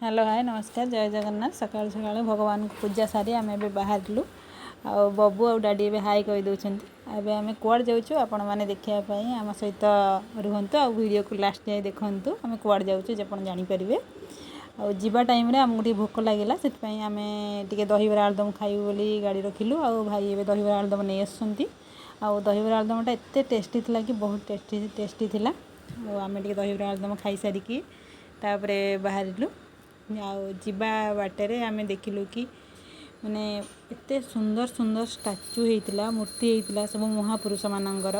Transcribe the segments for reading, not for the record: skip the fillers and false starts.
Hello, ହାଏ, ନମସ୍କାର, ଜୟ ଜଗନ୍ନାଥ। ସକାଳୁ ସକାଳୁ ଭଗବାନଙ୍କୁ ପୂଜା ସାରି ଆମେ ଏବେ ବାହାରିଲୁ। ଆଉ ବବୁ ଆଉ ଡାଡ଼ି ଏବେ ହାଇ କହିଦେଉଛନ୍ତି। ଏବେ ଆମେ କୁଆଡ଼େ ଯାଉଛୁ, ଆପଣମାନେ ଦେଖିବା ପାଇଁ ଆମ ସହିତ ରୁହନ୍ତୁ ଆଉ ଭିଡ଼ିଓକୁ ଲାଷ୍ଟ ଯାଏ ଦେଖନ୍ତୁ। ଆମେ କୁଆଡ଼େ ଯାଉଛୁ ଯେ ଆପଣ ଜାଣିପାରିବେ। ଆଉ ଯିବା ଟାଇମ୍ରେ ଆମକୁ ଟିକେ ଭୋକ ଲାଗିଲା, ସେଥିପାଇଁ ଆମେ ଟିକେ ଦହିବରା ଆଳୁଦମ ଖାଇବୁ ବୋଲି ଗାଡ଼ି ରଖିଲୁ। ଆଉ ଭାଇ ଏବେ ଦହିବରା ଆଳୁଦମ ନେଇ ଆସୁଛନ୍ତି। ଆଉ ଦହିବରା ଆଳୁଦମଟା ଏତେ ଟେଷ୍ଟି ଥିଲା କି ବହୁତ ଟେଷ୍ଟି ଟେଷ୍ଟି ଥିଲା। ଆଉ ଆମେ ଟିକେ ଦହିବରା ଆଳୁଦମ ଖାଇସାରିକି ତାପରେ ବାହାରିଲୁ। ଆଉ ଯିବା ବାଟରେ ଆମେ ଦେଖିଲୁ କି ମାନେ ଏତେ ସୁନ୍ଦର ସୁନ୍ଦର ଷ୍ଟାଚୁ ହେଇଥିଲା, ମୂର୍ତ୍ତି ହେଇଥିଲା ସବୁ ମହାପୁରୁଷମାନଙ୍କର,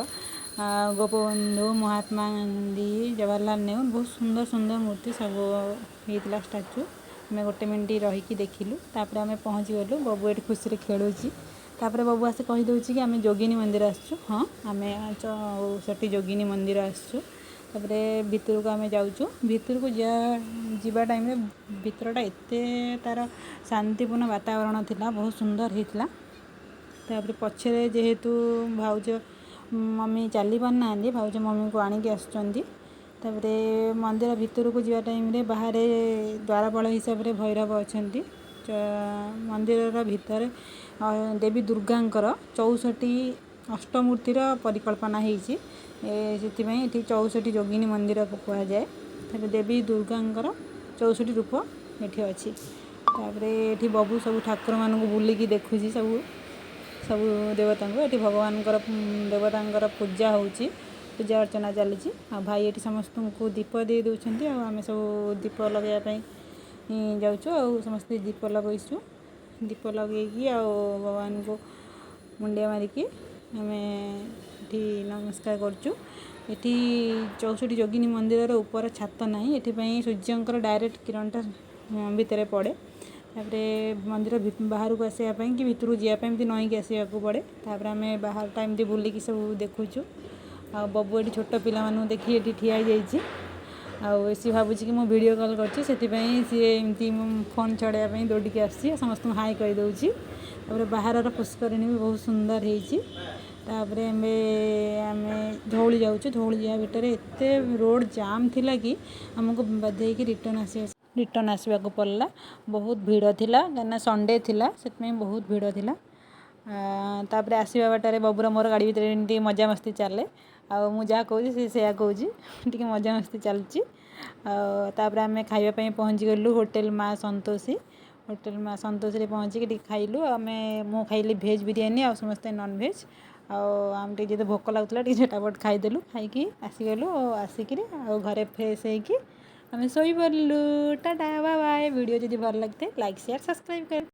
ଗୋପବନ୍ଧୁ, ମହାତ୍ମା ଗାନ୍ଧୀ, ଜବାହରଲାଲ ନେହେରୁ। ବହୁତ ସୁନ୍ଦର ସୁନ୍ଦର ମୂର୍ତ୍ତି ସବୁ ହେଇଥିଲା, ଷ୍ଟାଚୁ। ଆମେ ଗୋଟେ ମିନିଟ୍ ରହିକି ଦେଖିଲୁ। ତାପରେ ଆମେ ପହଞ୍ଚିଗଲୁ। ବବୁ ଏଠି ଖୁସିରେ ଖେଳୁଛି। ତାପରେ ବବୁ ଆସି କହିଦେଉଛି କି ଆମେ ଯୋଗିନୀ ମନ୍ଦିର ଆସିଛୁ। ହଁ, ଆମେ ସେଠି ଯୋଗିନୀ ମନ୍ଦିର ଆସିଛୁ। ତାପରେ ଭିତରକୁ ଆମେ ଯାଉଛୁ। ଭିତରକୁ ଯିବା ଟାଇମ୍ରେ ଭିତରଟା ଏତେ ତା'ର ଶାନ୍ତିପୂର୍ଣ୍ଣ ବାତାବରଣ ଥିଲା, ବହୁତ ସୁନ୍ଦର ହେଇଥିଲା। ତାପରେ ପଛରେ ଯେହେତୁ ଭାଉଜ ମମି ଚାଲି ପାରୁନାହାନ୍ତି, ଭାଉଜ ମମିଙ୍କୁ ଆଣିକି ଆସୁଛନ୍ତି। ତାପରେ ମନ୍ଦିର ଭିତରକୁ ଯିବା ଟାଇମ୍ରେ ବାହାରେ ଦ୍ୱାରପାଳ ହିସାବରେ ଭୈରବ ଅଛନ୍ତି। ମନ୍ଦିରର ଭିତରେ ଦେବୀ ଦୁର୍ଗାଙ୍କର 64 ଅଷ୍ଟମୂର୍ତ୍ତିର ପରିକଳ୍ପନା ହେଇଛି। ସେଥିପାଇଁ ଏଠି 64 ଯୋଗିନୀ ମନ୍ଦିର କୁହାଯାଏ। ତାପରେ ଦେବୀ ଦୁର୍ଗାଙ୍କର 64 ରୂପ ଏଠି ଅଛି। ତାପରେ ଏଠି ବବୁ ସବୁ ଠାକୁରମାନଙ୍କୁ ବୁଲିକି ଦେଖୁଛି, ସବୁ ସବୁ ଦେବତାଙ୍କୁ। ଏଠି ଭଗବାନଙ୍କର, ଦେବତାଙ୍କର ପୂଜା ହେଉଛି, ପୂଜା ଅର୍ଚ୍ଚନା ଚାଲିଛି। ଆଉ ଭାଇ ଏଠି ସମସ୍ତଙ୍କୁ ଦୀପ ଦେଇ ଦେଉଛନ୍ତି। ଆଉ ଆମେ ସବୁ ଦୀପ ଲଗାଇବା ପାଇଁ ଯାଉଛୁ। ଆଉ ସମସ୍ତେ ଦୀପ ଲଗାଇଛୁ। ଦୀପ ଲଗେଇକି ଆଉ ଭଗବାନଙ୍କୁ ମୁଣ୍ଡିଆ ମାରିକି ଆମେ ଏଠି ନମସ୍କାର କରୁଛୁ। ଏଠି 64 ଯୋଗିନୀ ମନ୍ଦିରର ଉପର ଛାତ ନାହିଁ, ଏଥିପାଇଁ ସୂର୍ଯ୍ୟଙ୍କର ଡାଇରେକ୍ଟ କିରଣଟା ଭିତରେ ପଡ଼େ। ତାପରେ ମନ୍ଦିର ବାହାରକୁ ଆସିବା ପାଇଁ କି ଭିତରକୁ ଯିବା ପାଇଁ ଏମିତି ନଇଁକି ଆସିବାକୁ ପଡ଼େ। ତାପରେ ଆମେ ବାହାରଟା ଏମିତି ବୁଲିକି ସବୁ ଦେଖୁଛୁ। ଆଉ ବବୁ ଏଠି ଛୋଟ ପିଲାମାନଙ୍କୁ ଦେଖି ଏଠି ଠିଆ ହେଇଯାଇଛି। ଆଉ ସିଏ ଭାବୁଛି କି ମୁଁ ଭିଡ଼ିଓ କଲ୍ କରିଛି, ସେଥିପାଇଁ ସିଏ ଏମିତି ଫୋନ୍ ଛଡ଼େଇବା ପାଇଁ ଦୌଡ଼ିକି ଆସୁଛି, ସମସ୍ତଙ୍କୁ ହାଇ କହିଦେଉଛି। ତାପରେ ବାହାରର ପୁଷ୍କରିଣୀ ବି ବହୁତ ସୁନ୍ଦର ହେଇଛି। ତାପରେ ଏବେ ଆମେ ଧଉଳି ଯାଉଛୁ। ଧଉଳି ଯିବା ଭିତରେ ଏତେ ରୋଡ଼ ଜାମ୍ ଥିଲା କି ଆମକୁ ବାଧ୍ୟ ହେଇକି ରିଟର୍ଣ୍ଣ ଆସିବାକୁ ପଡ଼ିଲା। ବହୁତ ଭିଡ଼ ଥିଲା, କାହିଁକିନା ସଣ୍ଡେ ଥିଲା, ସେଥିପାଇଁ ବହୁତ ଭିଡ଼ ଥିଲା। ତାପରେ ଆସିବା ବାଟରେ ବବୁର ମୋର ଗାଡ଼ି ଭିତରେ ଏମିତି ମଜାମସ୍ତି ଚାଲେ। ଆଉ ମୁଁ ଯାହା କହୁଛି, ସେ ସେଇଆ କହୁଛି। ଟିକେ ମଜାମସ୍ତି ଚାଲିଛି। ଆଉ ତାପରେ ଆମେ ଖାଇବା ପାଇଁ ପହଞ୍ଚିଗଲୁ ହୋଟେଲ ମା ସନ୍ତୋଷୀ। ହୋଟେଲ ମା ସନ୍ତୋଷୀରେ ପହଞ୍ଚିକି ଟିକେ ଖାଇଲୁ ଆମେ। ମୁଁ ଖାଇଲି ଭେଜ୍ ବିରିୟାନୀ ଆଉ ସମସ୍ତେ ନନ୍ଭେଜ୍। ଆଉ ଆମେ ଟିକେ ଯେହେତୁ ଭୋକ ଲାଗୁଥିଲା, ଟିକେ ଝଟାପଟ ଖାଇଦେଲୁ। ଖାଇକି ଆସିଗଲୁ। ଆଉ ଆସିକିରି ଆଉ ଘରେ ଫ୍ରେଶ୍ ହେଇକି ଆମେ ଶୋଇପଡ଼ିଲୁ। Tata, bye bye. ଭିଡ଼ିଓ ଯଦି ଭଲ ଲାଗିଥାଏ, ଲାଇକ୍, ସେୟାର, ସବସ୍କ୍ରାଇବ୍ କର।